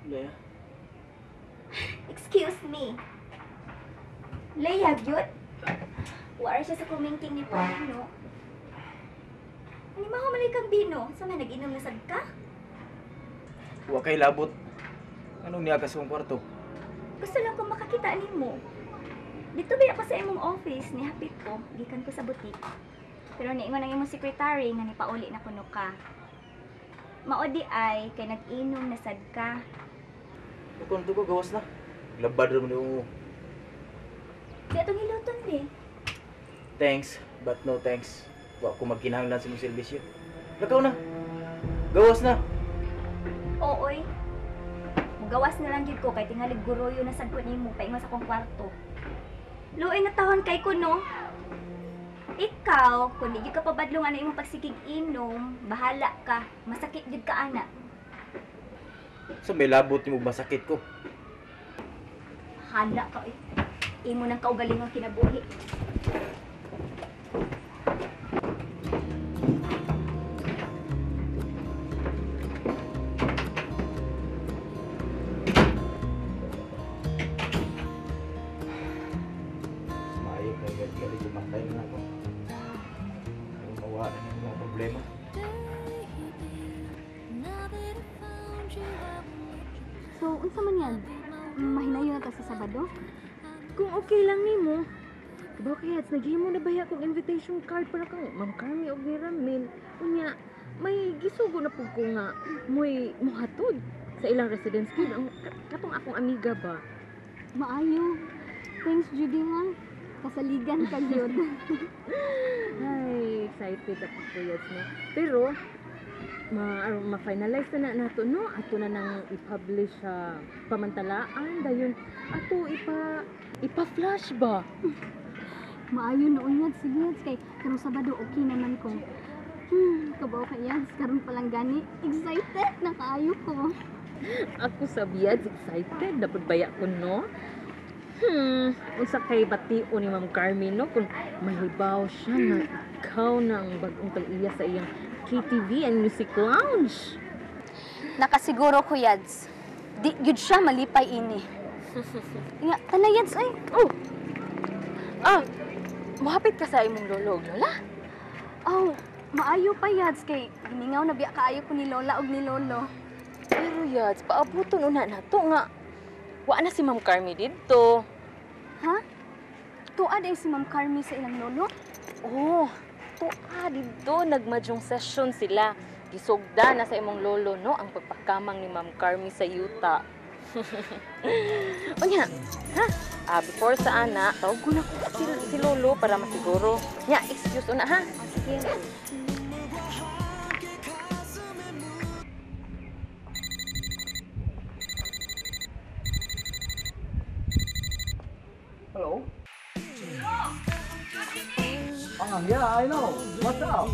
Leia. Excuse me. Leia, gyud? Wara siya sa kumingking ni Paulino. Ano mahumalay kang bino? Sa man nag-inom na sad ka? Wa kay labot. Anong niya ka sa akong kwarto? Gusto lang ko makakita nimo. Dito ba ako sa imong office ni hapit ko, gikan ko sa butik. Pero niingon ang imong secretary nga nipauli na kuno ka. Mao di ay kay nag-inom na sad ka. Kung ko gawas na. Labad ra man mo. Di atong hiluton be. Thanks, but no thanks. Wa ko magkinahanglan sa imong serbisyo. Lakaw na. Gawas na. Ooy. Mugawas na lang gyud ko kay tingali guroyo na sad ko nimo paingon sa akong kwarto. Luoy na tahon kay ko no. Ikaw, kung di gyud ka pabadlong ano imong pagsigig inom, bahala ka. Masakit gyud ka ana. Sa may labot nimo masakit ko. Hala ka eh. Imo nang kaugalingong kinabuhi. Maayo kay gali tumatay na ako. Ang mawa na yung mga problema. So, unsa man yan? Mahinayon na ta sa Sabado? Kung okay lang nimo. Diba kaya, naghimo na ba akong invitation card para kang Ma'am Carmi og ni Ramil. Unya, may gisugo na pud ko nga mo'y muhatod sa ilang residence kid. Ang katong akong amiga ba? Maayo. Thanks, Judy, ha? Kasaligan ka gyud. Ay, excited ako po yes, no? Pero, ma-finalize na na nato, no? Ato na nang i-publish sa pamantalaan. Dayon, ato ipa-flash ba? Maayo noon yan. Sige, yads, kay karong Sabado, okay naman ko. Kabaw ka, yads. Karon pa lang gani. Excited na kaayo ko. Ako sa biyads, excited. Dapat baya ko, no? Unsa kay bation ni Ma'am Carmen, no? Kung mahibaw siya na ikaw na ang bagong tag-iya sa iyang KTV and Music Lounge. Nakasiguro ko, yads. Di gyud siya malipay ini. Nga, tanay, yads, ay. Oh! Ah, muhapit ka sa imong lolo og lola? Oh, maayo pa, yads, kay gimingaw na biya kaayo ko ni lola og ni lolo. Pero, yads, paabuton una na to nga. Wa na si Ma'am Carmi didto. Ha? Tuad ay si Ma'am Carmi sa ilang lolo? Oh, tuad didto. Nagmadyong session sila. Gisugda na sa imong lolo, no? Ang pagpakamang ni Ma'am Carmi sa yuta. Unya, ha? Ah, before sa ana, tawag ko na ko si lolo para masiguro. Nya, excuse una, ha? Oh, sige. Hello? Ah, yeah, I know. What's up?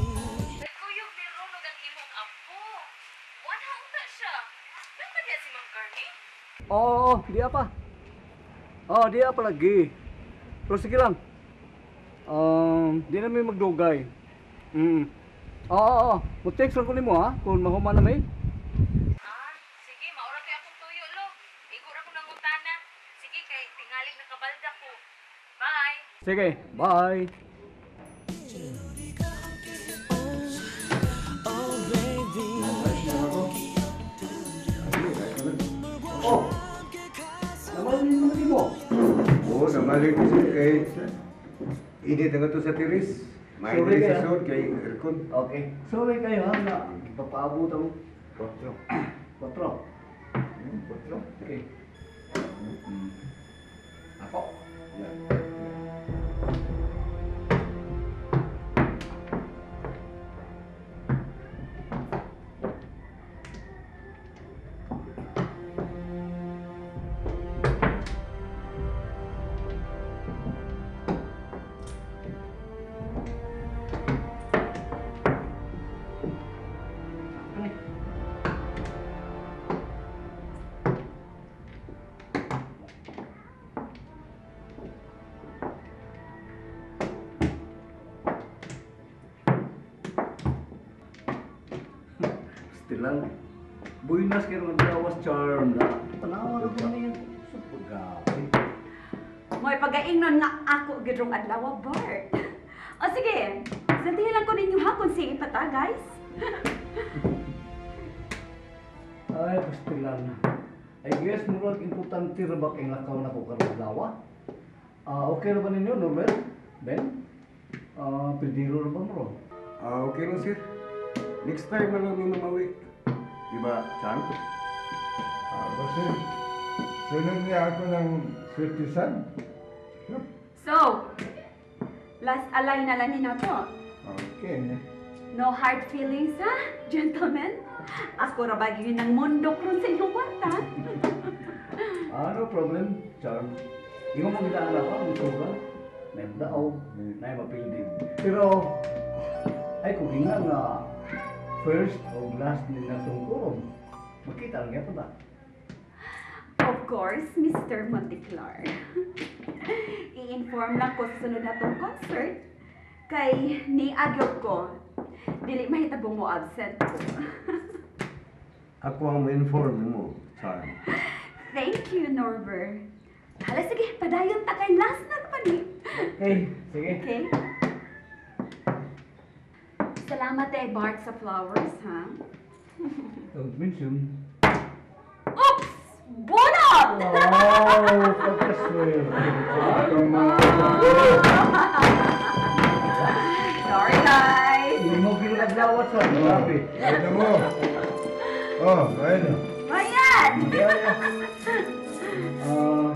Nagkuyog ni Ronog ang imong apo. Wala siya. Napa niya si Ma'am Carmi? Oo, di apa. Oh, di apa lagi. Pero sige lang. Di namin magdugay. Oo, oo. Mo-text lang ko nimo ha, kung mahuman na may. Ah, sige, maura kay akong tuyo, lo. Igo ra ko nangutana. Sige, kay tingalig nakabalda ko. Bye! Sige, bye! Oh! Naman yung mo. Oo, namalik kasi kay init ang ito sa tiris. May Sorry sa kayo. sud kay aircon. Okay. Sorry kayo ha, na papaabot ang Kwatro. 4. 4. Okay. Ako. Yeah. Still lang. Buenas kayo ng lawas charm na. Tanawa na ko na yan. Super grabe. Mo'y pagaingnon nga ako gidrong adlaw, Bart. O sige, santihin lang ko ninyo ha kung sige pa ta, guys. Ay, pastilan. I guess murag importante ra ba kay lakaw na ko karong adlaw? Ah, okay ra ba ninyo, Norbert? Ben? Ah, pildiro ra ba mo? Ah, okay lang, sir. Next time na lang mi mamawi. Di ba, Chan? Ah, kasi sunod niya ako ng swerte san. So, last alay na lang ni to. Okay. No hard feelings, ha, gentlemen? Ako ra ba gyud ng mundo kron sa inyong kwarta? Ah, no problem, Charm. Ingon mo kita ang lakaw, ang sugal. May dao, may mapilding. Pero, ay kung hinga nga first o last ni natong kurom, makita lang gyapon ba? Of course, Mr. Monteclar. I-inform lang ko sa sunod na tong concert kay ni agyo ko. Dili mahitabong mo absent ko. Ako ang ma-inform mo, Chan. Thank you, Norbert. Hala, sige, padayon ta kay last na pa ni. Hey, sige. Okay? Salamat eh, Bart, sa flowers, ha? Don't mention. Oops! Bunot! Wow, pagkaswerte. Sorry, guys! Hindi mo ginaglawa sa grabe. Ano mo? Oh, ayun. Ayan! Ah,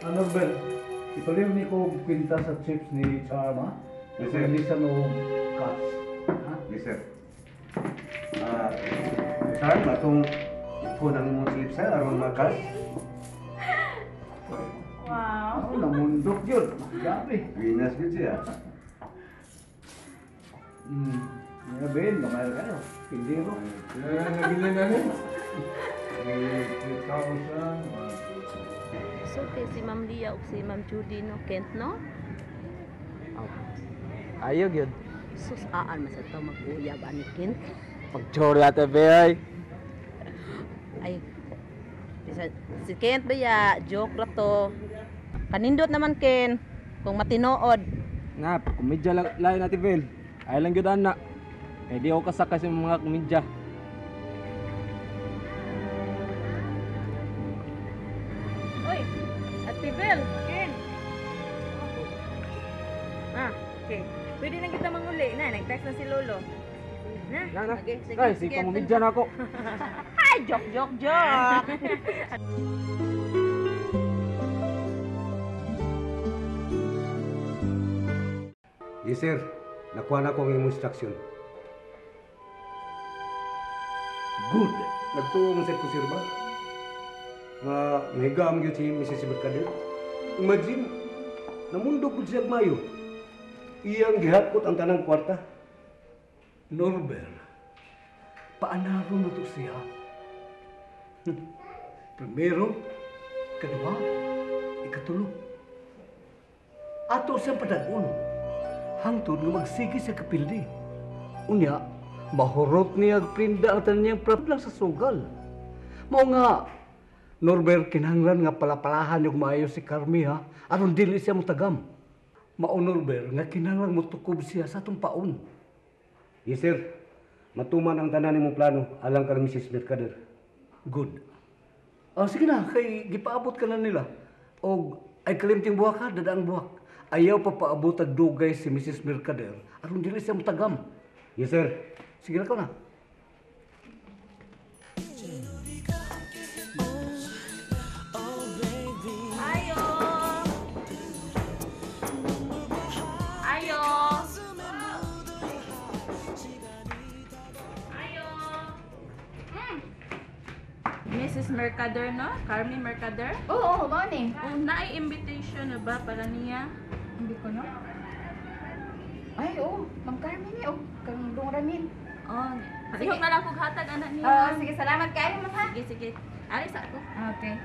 ano Norbert? Ipaliw ni ko kwinta sa chips ni Charma. Yes, sir. Release no cuts. Ha? Yes, sir. Ah, Chan, atong ipon ang imong slips, ha? Aron makas. Wow! Oh, namundok yun. Grabe. Winas gud siya. Mga Ben, gamay kayo. Pindiro. Kaya nabili na rin. 3,000. So, kay si Ma'am Lia ug si Ma'am Judy no, Kent no? Ayaw gyud. Sus, aan man sa to mag-uyab ani Kent. Pag-chore ate Bey. Ay, si Kent ba ya, joke ra to. Kanindot naman Ken, kung matinood. Na, komedya lang lain ate Bel. Ay lang gyud ana. Eh di ako kasaka sa mga komedya. Uy, Ate Bel, Ken. Ah, okay. Pwede na kita manguli na, nag-text na si Lolo. Na, Na, na. Okay, sige, Ay, sige sige. komedya na ako. Ay, joke, joke, joke. Yes, sir. Nakuha na ko ang imong instruction. Good. Nagtuo man sir ko sir ba? Nga nahigaam gyud si Mrs. Mercader. Imagine, namundo pud siya mayo. Iyang gihakot ang tanang kwarta. Norbert, paanaro na to siya. Primero, kadua, ikatulo. Ato siyang padagon. Hangtod nga magsige sa kapildi. Unya, mahurot niya ang prinda ang tanan niyang problem sa sugal. Mao nga, Norbert, kinahanglan nga palapalahan yung maayo si Carmi ha, aron dili siya motagam. Mao Norbert, nga kinahanglan motukob siya sa atong paon. Yes, sir. Matuman ang tanan nimong plano alang kang Mrs. Mercader. Good. Ah, sige na, kay gipaabot ka na nila. Og ay kalimting buhak ha, dadaang buhak. Ayaw pa paabot ag dugay si Mrs. Mercader aron dili siya motagam. Yes, sir. Sige na ka na. Ayo. Ayo. Ayo. Mrs. Mercader, no? Carmi Mercader? Oo, oo, mao ni. Oh, naay invitation na ba para niya? Hindi ko no. Ay, oo, Ma'am Carmen ni, oh, kang Dong Ramil. Oh, palihog na lang kog hatag anak niya. Oo, sige, salamat kaayo, ma'am ha. Sige, sige. Ari sa ako. Okay.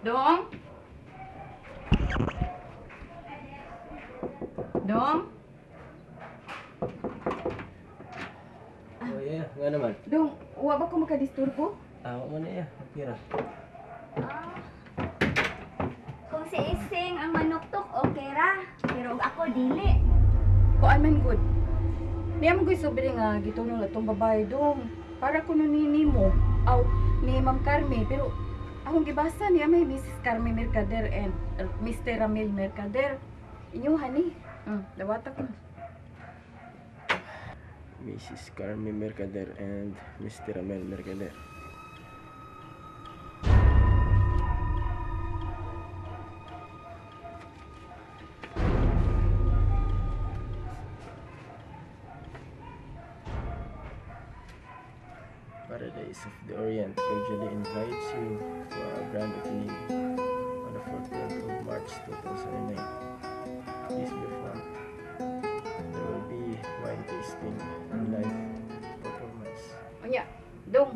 Dong? Dong? Oh, yeah. Nga naman. Dong, wa ba ko makadisturbo? Ah, wa man na iya. Okay ra. Kung si Ising ang manuktok, okay ra. Pero og ako, dili. Kuan man gud. Niya man gud sobre nga gitunong atong babae dong. Para kuno ni nimo aw ni Ma'am Carme, pero akong gibasa niya may Mrs. Carme Mercader and Mr. Ramil Mercader. Inyo hani. Dawata ko. Mrs. Carme Mercader and Mr. Ramel Mercader. Paradise of the Orient cordially invites you to our grand opening on the 14th of March 2009. Please be prompt. There will be wine tasting and live performance. Unya, Dong,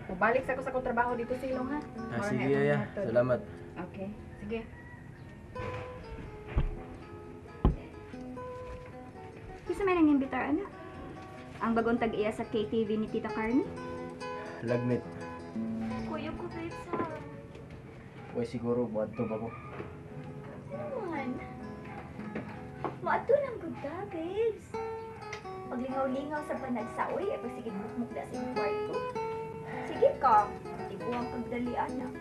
mubalik sa ko sa akong trabaho dito sa ilong ha. Ah, sige, Yaya. Salamat. Okay, sige. Kinsa may nang imbitar, anak? Ang bagong tag-iya sa KTV ni Tita Carmi? Lagmit. Kuya ko, babes, ha? Uy, siguro, buadto ba ko? Naman. Maato lang gud ta, babes. Paglingaw-lingaw sa panagsaoy, ay pagsigig mukmuk na sa imong kwarto. Sige ka. Tiguang pagdali, anak.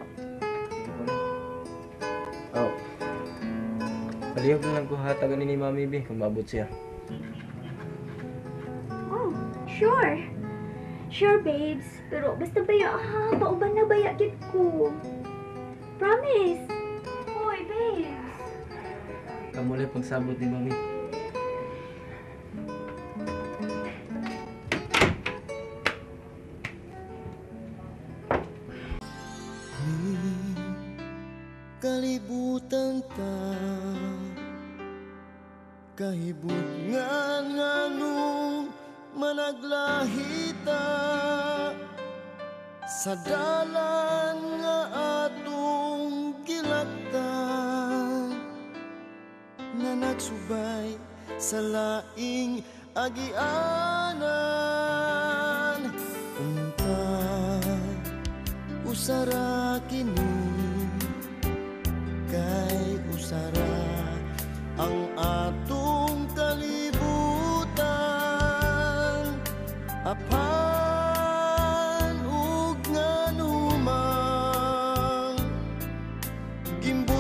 Oh. Palihog na lang ko hatagan ni Mami B kung maabot siya. Oh, sure. Sure, babes. Pero basta baya, ha? Pauban na baya gid ko. Promise. Hoy, babes. Kamuli pagsabot ni Mami. Kalibutan ta kahibutngan nganong managlahita sa dalan nga atong gilaktan nga nagsubay sa laing agianan. Unta usara kini kay usara ang atong kalibutan, apan ug nganumang gimbuhat